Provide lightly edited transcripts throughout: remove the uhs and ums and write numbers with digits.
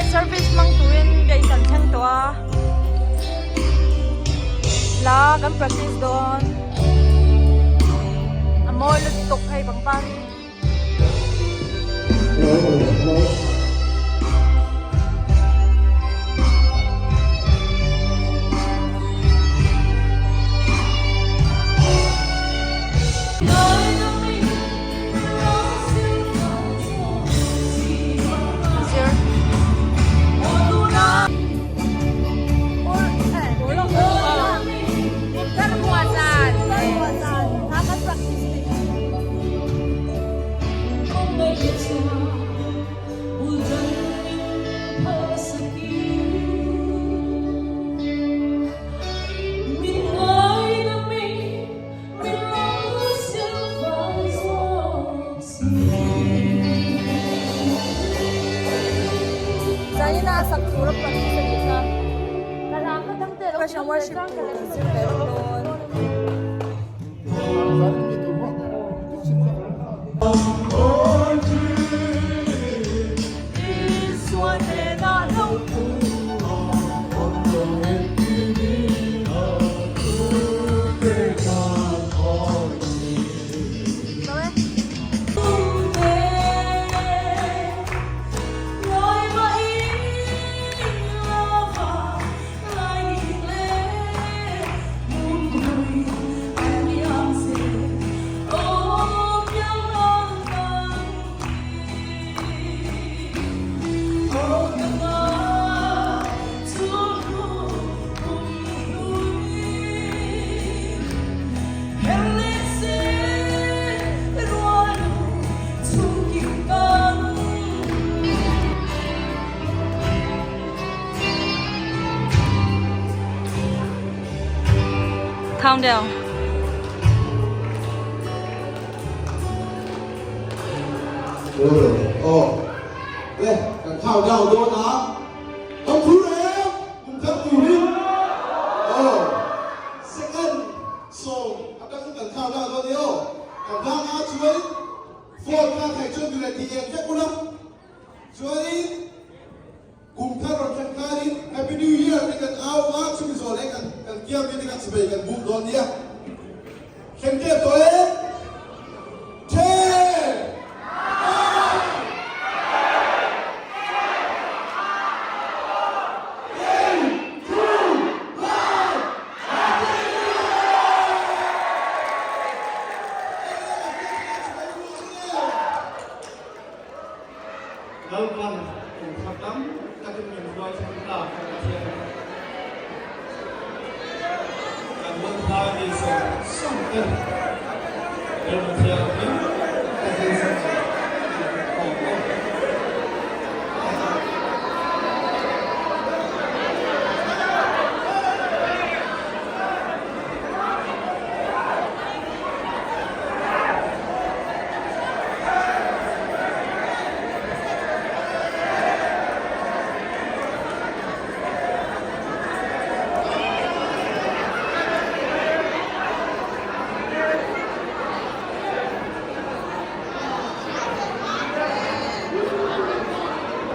Night service hmang turin biakin kan thleng tawh a, hla kan practice dawn, a mawi lutuk hei pangpar hi. Zanin a sak tur a practice a nih kha. Question worship tur kan zir ve bawk dawn. Countdown. Oh, le, kan countdown dawn a. Kan phur em? Kum thar turin. Oh, second song atang kan countdown dawn ni aw. Kan hlang a chuan phone kha thai chuan duh leh tih eng vek ula. Chuanin kum thar rawn thlen khanin Happy New Year te kan au a, chumi zawh leh kan kan kiam te kan chivei kan buk dawn nia. Thleng tep tawh e. Ten! Nine! Eight! Two! One! Happy New Year! Lalpan kum khat tam takin min hruai thleng ta kan Pathian kan hun thlai mi zawng zawng te rilru thianghlim takin inkhawm aw.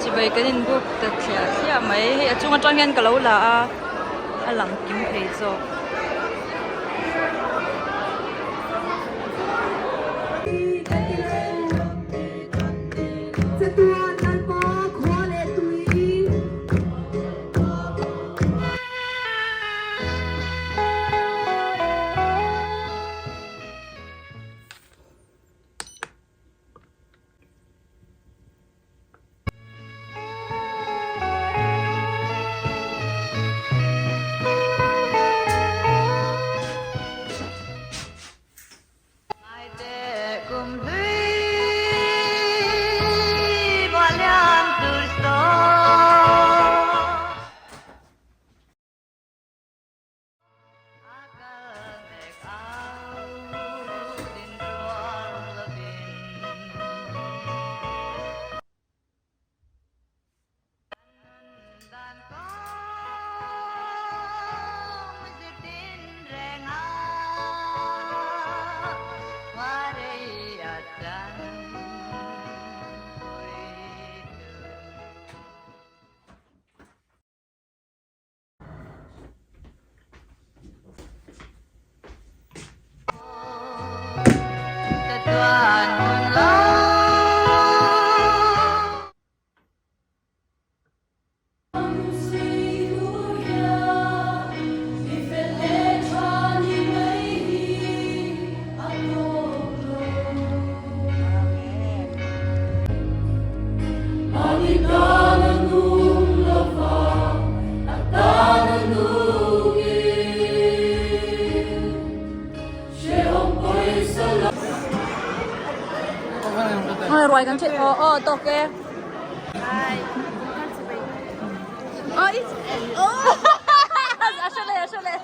Chibai kan inbuk ta thliah thliah mai hei a chung atang hian ka lo la a a lang kim thei zawk. kan ṭheh aw aw tawk e. A hre leh a hre leh.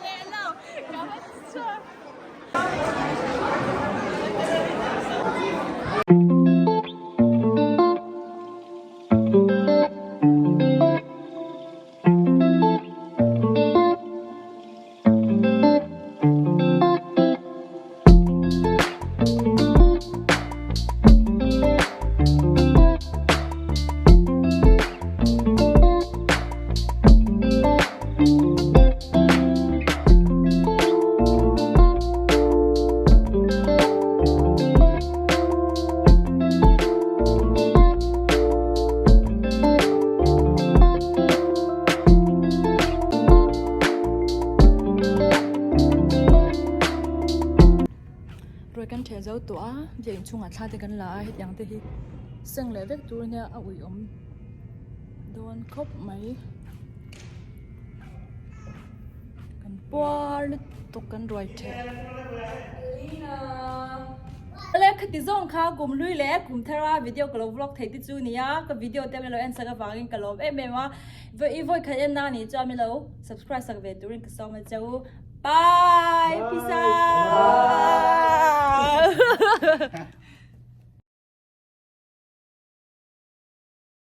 Ruai kan ṭheh zo tawh a, biak inchhungah thla te kan la a, hetiang te hi seng leh vek tur ania a uiawm dawn khawp mai. Kan puar lutuk kan ruai ṭheh. Awle khati zawng kha kum hlui leh kum thar a video ka lo vlog thei te chu nia ka video te min lo en sak avangin ka lawm em em a i vawi khat en na anih chuan min lo subscribe sak ve turin ka sawm a che u bye.